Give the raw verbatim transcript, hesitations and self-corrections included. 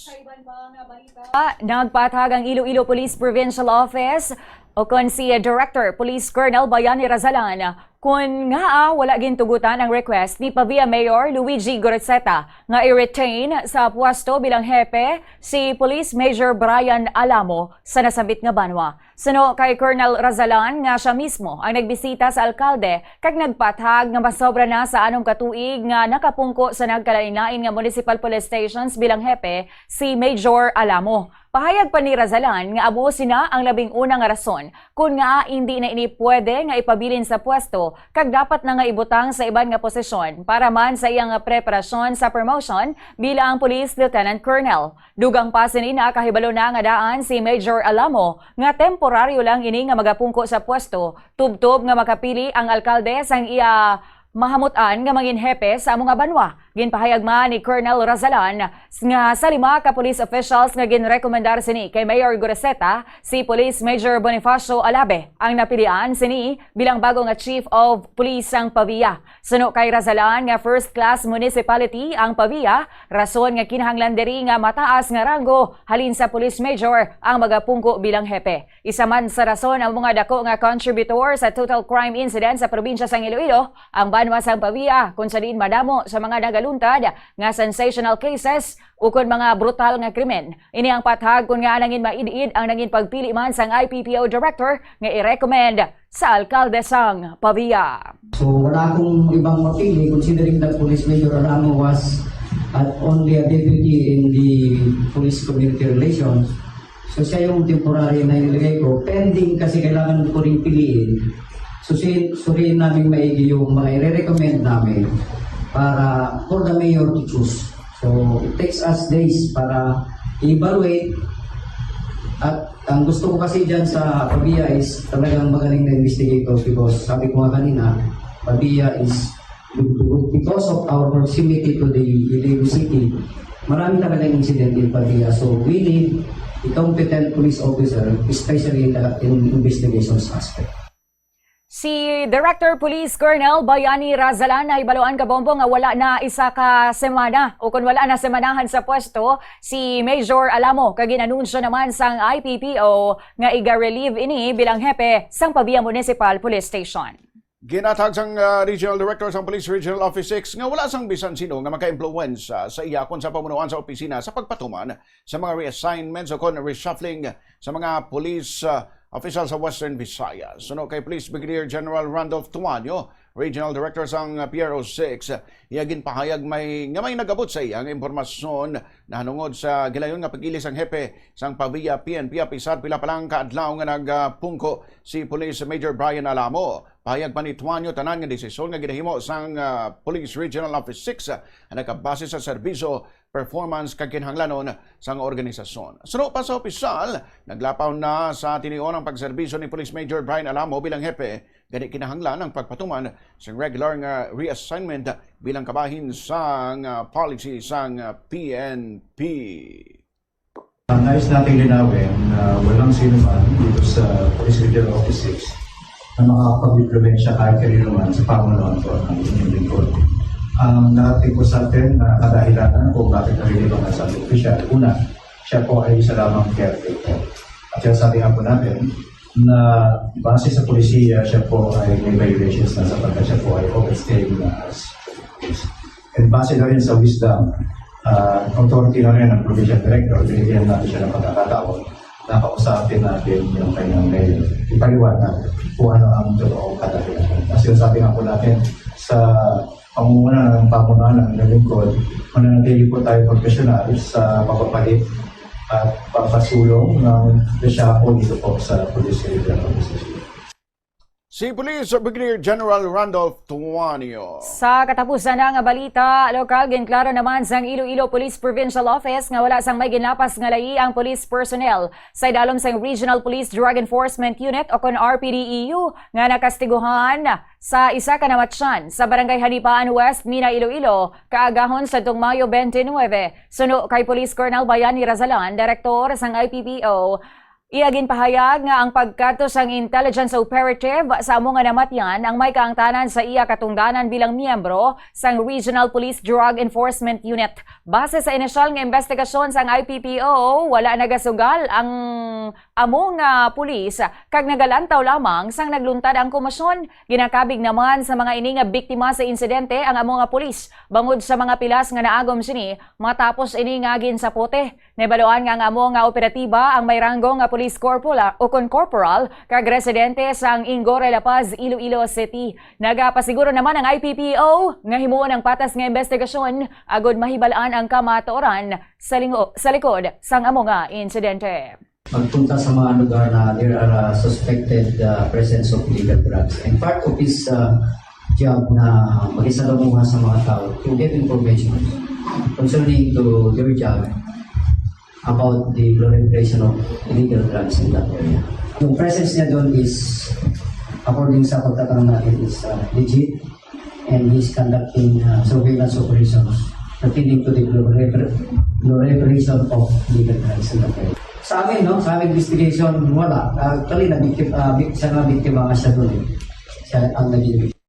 Sa iban pa nga balita, nagpahayag ang Iloilo Police Provincial Office o kon si Director Police Colonel Bayani Razalan kun ngaa wala gintugutan ang request ni Pavia Mayor Luigi Goroseta nga i-retain sa pwesto bilang hepe si Police Major Brian Alamo sa nasambit nga banwa. Suno kay Colonel Razalan nga siya mismo ang nagbisita sa alkalde kag nagpahayag nga masobra na sa anom ka tuig nga nakapungko sa nagkalain-lain nga municipal police stations bilang hepe si Major Alamo. Pahayag pa ni Razalan nga amo sina ang labing una nga rason kon ngaa indi na ini pwede nga ipabilin sa pwesto kag dapat na nga ibutang sa iban nga posisyon para man sa iyang preparasyon sa promotion bilang Police Lieutenant Colonel. Dugang pa sini, nakahibalo na nga daan si Major Alamo nga temporaryo lang ini nga magapungko sa pwesto, tubtob nga makapili ang alkalde sang iya mahamut-an nga mangin hepe sa amo nga banwa. Ginpahayag man ni Colonel Razalan nga sa lima ka police officials nga ginrekomendar sini kay Mayor Goroseta, si Police Major Bonifacio Alabe ang napilian sini bilang bago nga Chief of Police sang Pavia. Suno kay Razalan nga first class municipality ang Pavia, rason nga kinahanglan diri nga mataas nga ranggo halin sa police major ang magapungko bilang hepe. Isa man sa rason ang mga dako nga contributor sa total crime incident sa probinsya sang Iloilo, ang banwa sang Pavia, kung sa diin madamo sa mga nagaluntad nga sensational cases ukon mga brutal nga krimen. Ini ang pahayag kon ngaa nangin maid-id ang nangin pagpili man sang I P P O director nga i-recommend sa alkalde sang Pavia. So, wala akong ibang mapili considering that Police Major Alamo was at only a deputy in the Police Community Relations. So, siya yung temporary na inilagay ko. Pending kasi kailangan ko rin piliin. So, si-, suriin namin maigi yung mga i-recommend namin para for the mayor to choose. So, it takes us days para i-evaluate. At ang gusto ko kasi dyan sa Pavia is talagang magaling na investigators because sabi ko nga kanina, Pavia is because of our proximity to the Iloilo City, marami talagang incident in Pavia. So we need a competent police officer, especially in the in investigations aspect. Si Director Police Colonel Bayani Razalan, nahibaluan ka, Bombo, nga wala na isa ka semana o kung wala na semanahan sa pwesto si Major Alamo, kag gin-anunsyo naman sang I P P O nga iga-relieve ini bilang hepe sang Pavia Municipal Police Station. Ginhatag sang, ah, Regional Director sang Police Regional Office six nga wala sang bisan sino nga maka-impluwensya sa iya kon sa pamunuan sa opisina sa pagpatuman sa mga reassignments o kon reshuffling sa mga police, ah, official sa Western Visayas. Suno kay Police Brigadier General Randolph Tuanyo, Regional Director sang, ah, P R O six, iya ginpahayag may, nga may nag-abot sa iya nga impormasyon nahanungod sa gilayon nga pag-ili sang hepe sang Pavia P N P, apisar pila pa lang ka adlaw nga nagapungko si Police Major Brian Alamo. Pahayag pa ni Tuanyo, tanan nga desisyon nga ginahimo sang, ah, Police Regional Office six, ah, nagabase sa serbisyo, performance, kag kinahanglanon sang organisasyon. Suno pa sa opisyal, naglapaw na sa tinion ang pagserbisyo ni Police Major Brian Alamo bilang hepe, gani kinahanglan ang pagpatuman sang regular nga reassignment bilang kabahin sang, ah, policy sang, ah, P N P. Ang nais nating linawin na walang sino man dito sa Police Regional Office six na makakapag-impluwensya kahit kanino man sa pamunuan po ng inyong lingkod. Ang narating po sa atin na kadahilanan kung bakit nalilibang ang isang opisyal, una, siya po ay isa lamang caretaker. At sinasabi nga po natin na base sa polisiya, siya po ay may violations na sapagkat siya po ay overstaying na as police. And base na rin sa wisdom, ah, authority na rin ng provincial director, binigyan natin siya ng pagkakataon na kausapin natin yung kanyang mayor. Ipaliwanag kung ano ang totoong kadahilanan. Kasi yung sabi nga po natin, sa pangunguna ng pamunuan ng lingkod, mananatili po tayo professional sa pagpapalit at pagpasulong ng reshapo dito po sa Police Regional Office. Si Police Brigadier General Randolph Tuanyo. Sa katapusan na nga balita, lokal, ginklaro naman sang Iloilo Police Provincial Office nga wala sang may ginlapas nga layi ang police personnel sa idalom sang Regional Police Drug Enforcement Unit o kon R P D E U nga nakastiguhan sa isa ka namatyan sa Barangay Hanipaan West, Mina, Iloilo, kaagahon sa tung Mayo twenty-nine. Suno kay Police Colonel Bayani Razalan, direktor sang I P P O, Iya ginpahayag nga ang pagkadto sang intelligence operative sa amo nga namatyan ang may kaangtanan sa iya katungdanan bilang miyembro sang Regional Police Drug Enforcement Unit. Base sa inisyal nga investigasyon sang I P P O, wala nagasugal ang amo nga pulis kag nagalantaw lamang sang nagluntad ang komosyon. Ginakabig naman sa mga ini nga biktima sa insidente ang amo nga pulis bangod sa mga pilas nga naagom sini matapos ini nga ginsapote. Nahibaluan nga ang amo nga operatiba ang may ranggo nga police corporal ukon corporal kag residente sang Ingora, La Paz, Iloilo City. Nagapasiguro naman ang I P P O nga himuon ang patas nga investigasyon agud mahibal-an ang kamatuoran sa lingo-, sa likod sang amo nga insidente. Magpunta sa mga lugar na there are uh, suspected uh, presence of illegal drugs. And part of his uh, job na makisalamuha sa mga tao to get information concerning to their job about the proliferation of illegal drugs in that area. Yung presence niya doon is, according sa pagtatanong natin, is uh, legit, and he's conducting uh, surveillance operations pertaining to the prolifer- proliferation of illegal drugs in that area. Sa amin, no, sa aming investigation, wala. Actually, nabiktima, uh, bik- siya nga biktima nga siya doon eh. Siya ang naging